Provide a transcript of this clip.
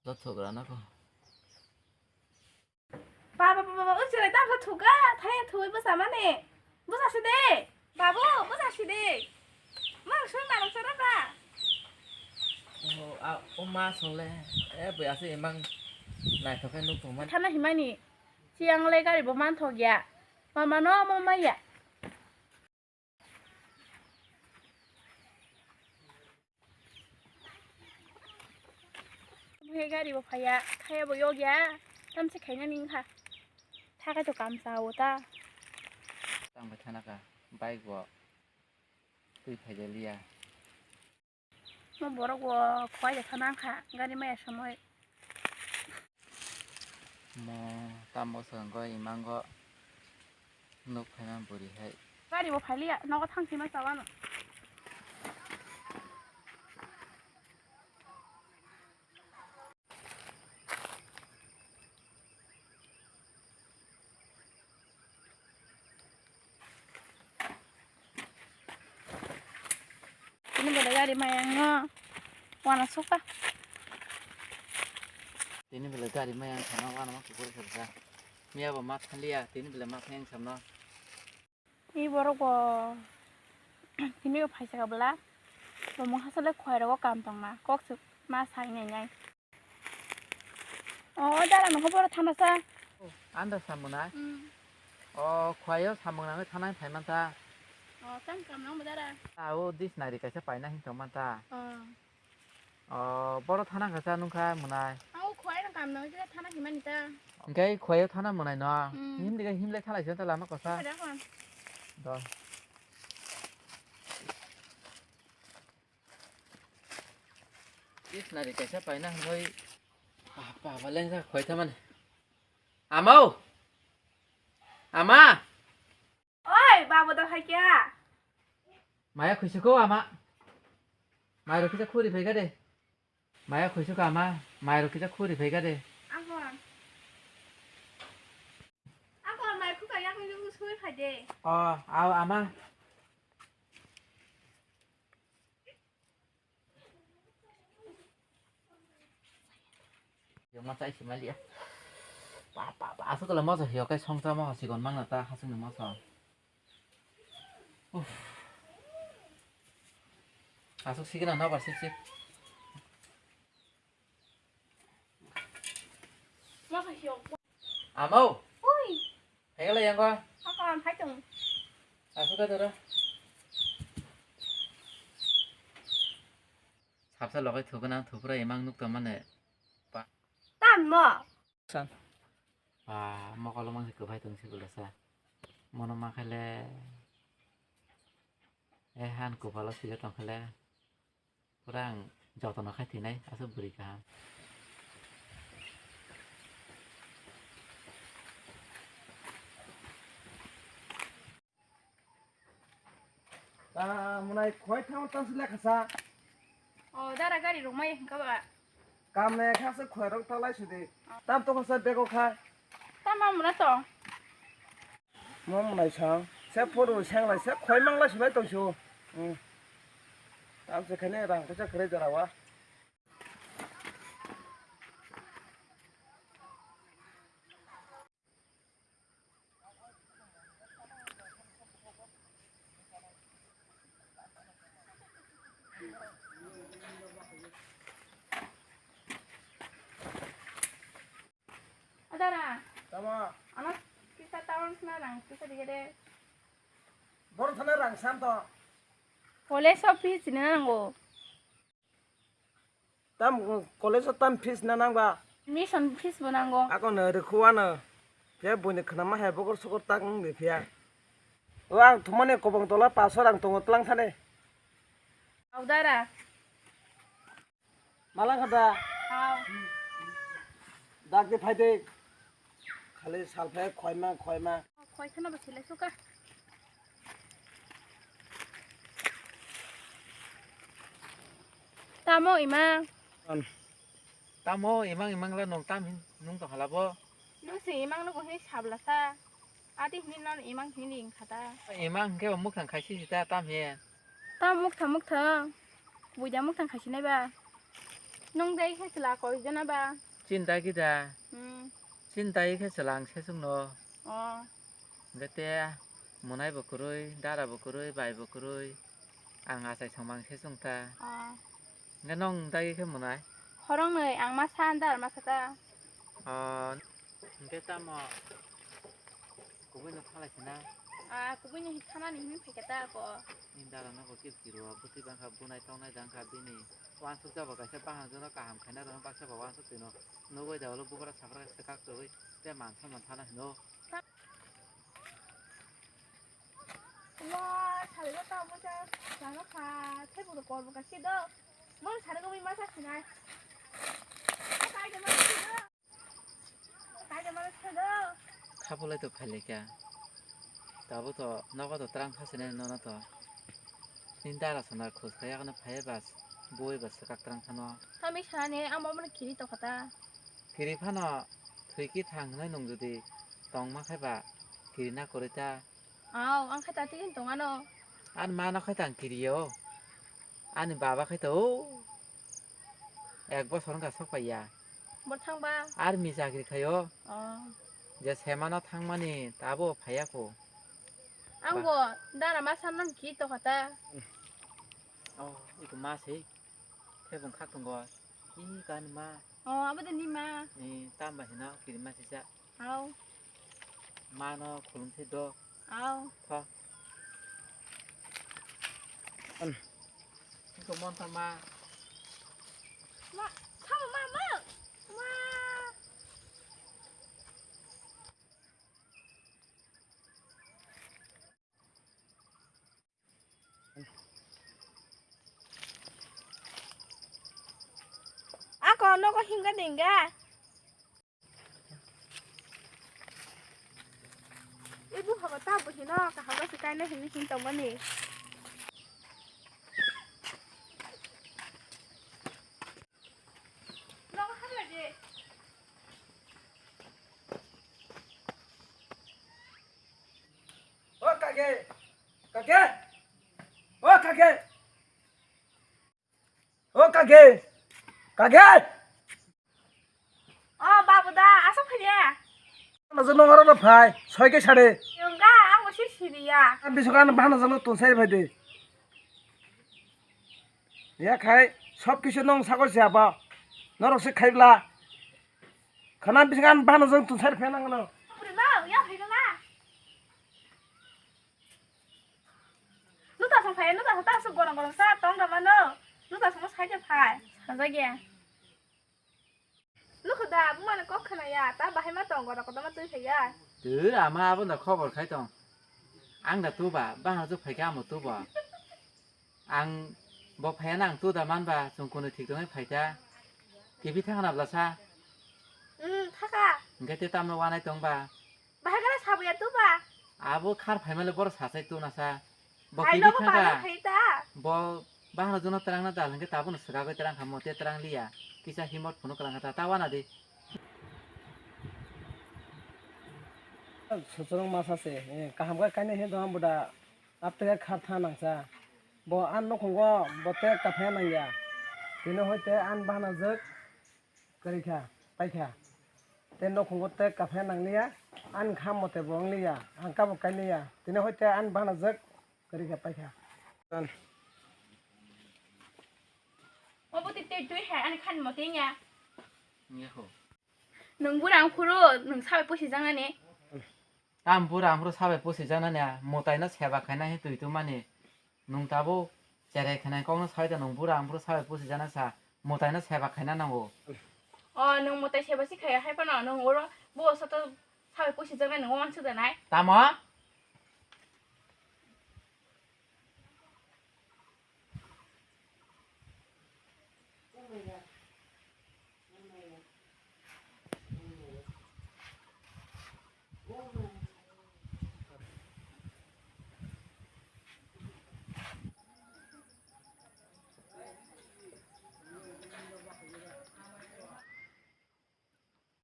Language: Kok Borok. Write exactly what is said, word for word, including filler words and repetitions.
Joto grana ko. Baba, baba, baba, o chwrai tamo thuka, thaya thui bwsa mani. Bwsa si de, babu, bwsa si de. Mang sung narok chara ba. O, a, o ma song le, e, bwya se imang naithok khe nuk tong mani. Thana himani, chiyang le gari bo man thok ya. Mama no mo maya. Bwkhe gari bo phaiya, thaya bo yokya, tamse khaina ning kha. Thakai to kam cha o ta. Tang bai thana ka, bike bo twi phai jaliya. Mo borok bo khwai de thana kha, gari maya samoi. Mo tamo swkang go imango nuk phaima bwrwi hai. Gari bo phailiya, nogo thang thima chawano. Tini bwlai gari mayang no wana sukha. Tini bwlai gari mayang khana wana ma kubur khurja. Miya bo ma thanliya, tini bwlai ma thang samno. I borok bo tini bo phaisa ka bwla. Bo mungsa sale khwai rogo kam tongma. Kok se ma sai nai nai. O dara nokho boro thana sa. Anda samung nai. Hmm. O khwayo samung nangwi thanai phai mantha. O chang kam nang dara. A o dis nari kaisa paina hin tong mantha. O. O boro thana kha sa nungkha munai. Ang o khwai no kam nang jira thana himani ta. Engkai khwayo thana munai no. Hmm. Him diga him le thalai sa ta lama kosa. Khwai da kon. Do. Is nari kaisa paina hwnwi. Apa apa lengsa khoi thamani. Amau. Ama. Oi, babu da hai kya? Maya khuisuko ama. Mai rokisa khuri phai gade. Maya khuisuko ama. Mai rokisa khuri phai gade. Ako. Ako mai khuka yakni jung sui phai de. O, au ama. Yo ma chai si mali ya. Pa pa pa asuk la moso hiyo kai song cha moso sikon mang na ta hasung ni moso. Uff. Asuk sikena na ba sik sik. Moso hiyo. Amau. Ui. Hegala yang ko. Ako am hai tung. Asuk ka dora. Sapsa logai thukuna thupra imang nuk tongmani. Tam mo. San. Ah, mokolo mangsi kwbai tong si bwlasa. Mono ma khaile. Eh, han kupalo sile tong khaile. Pura ang jotono khai thinai, aswk bwrwi kaham. Ta mwnai khoi thang tang sile khasa. O dara gari rok mai hwnkha ba. Kam ne kha se khoi rok ta lai sidi. Tam to khasa bego kha. Tam ma muna to. Mo mwnai sang se phuru seng lai se khoi mang lai sulai tong su. Hmm. Tam se khane rang kisa kre jara wa. Adara. Tama. Ano kisa town sna rang kisa dige de. Bor thana rang san to. College of fees na nango. Tam college o tam fees na nang ba? Admission fees bo nango. Ako no rikhuwa no. Khe buini khnama hai bokor sokor tak wng di phiya. O ang thumani kobong tola paso rang tongo tlang thani. Audara. Malang kha da? Hao. Dak di phai di. Khali salphai khoima khoima. Khoi kheno bo silai suka. Tamo imang. An. Tamo imang imang la nung tam hin nung to hala bo. Nung si imang nung hin sabla sa. Adi hin non imang hin ing khata. Imang ke muk thang khai si ta tam he. Tam muk thang muk thang. Buja muk thang khai si nai ba. Nwng dai khe chwla koi jana ba? Chini dagi da? Hmm. Chini dagi khe chwla ang sesung no. Oh. Hwnkhe te mwnai bo kwrwi, dara bo kwrwi, bai bo kwrwi. Ang achai song mang sesung ta. Oh. Hwnkhe nwng dagi khe mwnai? Khoroknwi, ang masa, dara masa ta. Oh. Hwnkhe tamo kubui no thalai sina? Ah, kubui no thanani hinwi phaikha ta ako. Ni dara no bo kis kiro, bwtwi bangkha, bunai tongnai dangkha bini. Wansuk jabo kaisa bahang jono kaham khaina rwno baksa bo wansuk twino. Nugui da ulo bubra sabra swkak twi te man saman thana hino. Wa, sari no ta mo cha, cha no kha, thai bu ko ko ka si do. Mo sari ko mi ma sa sinai. Ka kai de ma si do. Ka kai de ma sa do. Kha bolai to phai le kya. Tabo to nogo to trang pha sene nono to. Nini dara sana khus kaya kana phai bas, boi bas kak trang phano. Kami sana ne, amo mo kiri to kata. Kiri phano thwi ki thang hwnwi nwng jodi tongma khai ba kiri na kwrwi ta. Aw, ang khai ta twi tong ano. Ani ma no khai ta ang kiri o. Ani baba khai ta o. Ek bosor wngkha sok pai ya. Bo thang ba? Army chakri khai o. Oh. Je sema no thang mani tabo phai ya ko. Ang ba- bo dara ma san no kiri to kata. Oh, iko ma se. Khe bung khak tongo. Ih, kani ma. Oh, abo de ni ma. Eh, tamba hino, kiri ma sisa. Au. Ma no khulum se do. Au. Kho. An. Iko mon ta ma. Ma, kha ma, ma. Ma. Ako nogo hinga dinga. Ibu haba ta buhino kaham se kaina hini hin tongmani. Nogo haba de. O kage! Kage! O kage! O kage! Kage! O babu da, asa phaiya. Ano jono oro no phai, soi ke sade. Yunga, ang usi siriya. Ang bisu kan bahana jono tonsai phai de. Ya khai, sob kisu nong sagol se apa. Norok se khaibla. Khana bisu kan bahana jono tonsai phai nang no. Puri ba, ya phai la. Nuta sa phai, nuta sa ta su gorong gorong sa tong da mano. Nuta sa mo sai ke phai. Sa ja ge. Nukho da, bumani kok khna ya, ta bahai ma tongo, da kotorma twi phai ya. Twi ama abo da khobor khai tong. Ang da tuba, bahano chu phai kha amo tuba. Ang bo phai na ang tu da man ba, chung kunu thik tongwi phai ta. Kibi thang na bla sa. Hmm, thaka. Hingke te tamno wanai tong ba. Bahai gana sabo ya tuba. Abo khar phai male bor sa sai tu na sa. Bo hai kibi no thang ba ka. Phai ta. Bo bahano jono terang na dal hingke tabuk no swkagwi terang kha mo te terang liya. Kisa himot phunu kwlang kha ta, ta wana di. Susurung masa se, eh, kaham khe kainwi hin tong buda, apteke khartha nangsa. Bo an nukhungo bo te kaphai nangya. Tini hoi te an bana jwk kwrwi kha, pai kha. Te nukhungo te kaphai nangliya, an kham mote bo wngliya, ang kabo kainliya. Tini hoi te an bana jwk kwrwi kha, pai kha. Obo twi twi twi hai ani khan mo tengya. Nwng bura ang phuru nwng sabai pusi jangnani. Tam bura ang phuru sabai pusi jangnani, mwtai no seba khaina hi twi twi mani. Nwng tabuk cherai khainai kok no sabai da, nwng bura ang phuru sabai pusi jana sa, mwtai no seba khaina nango. O nwng mwtai seba si khaya hai phano nwng oro bo sato sabai pusi jangnani nwng wansuk da nai. Tamo?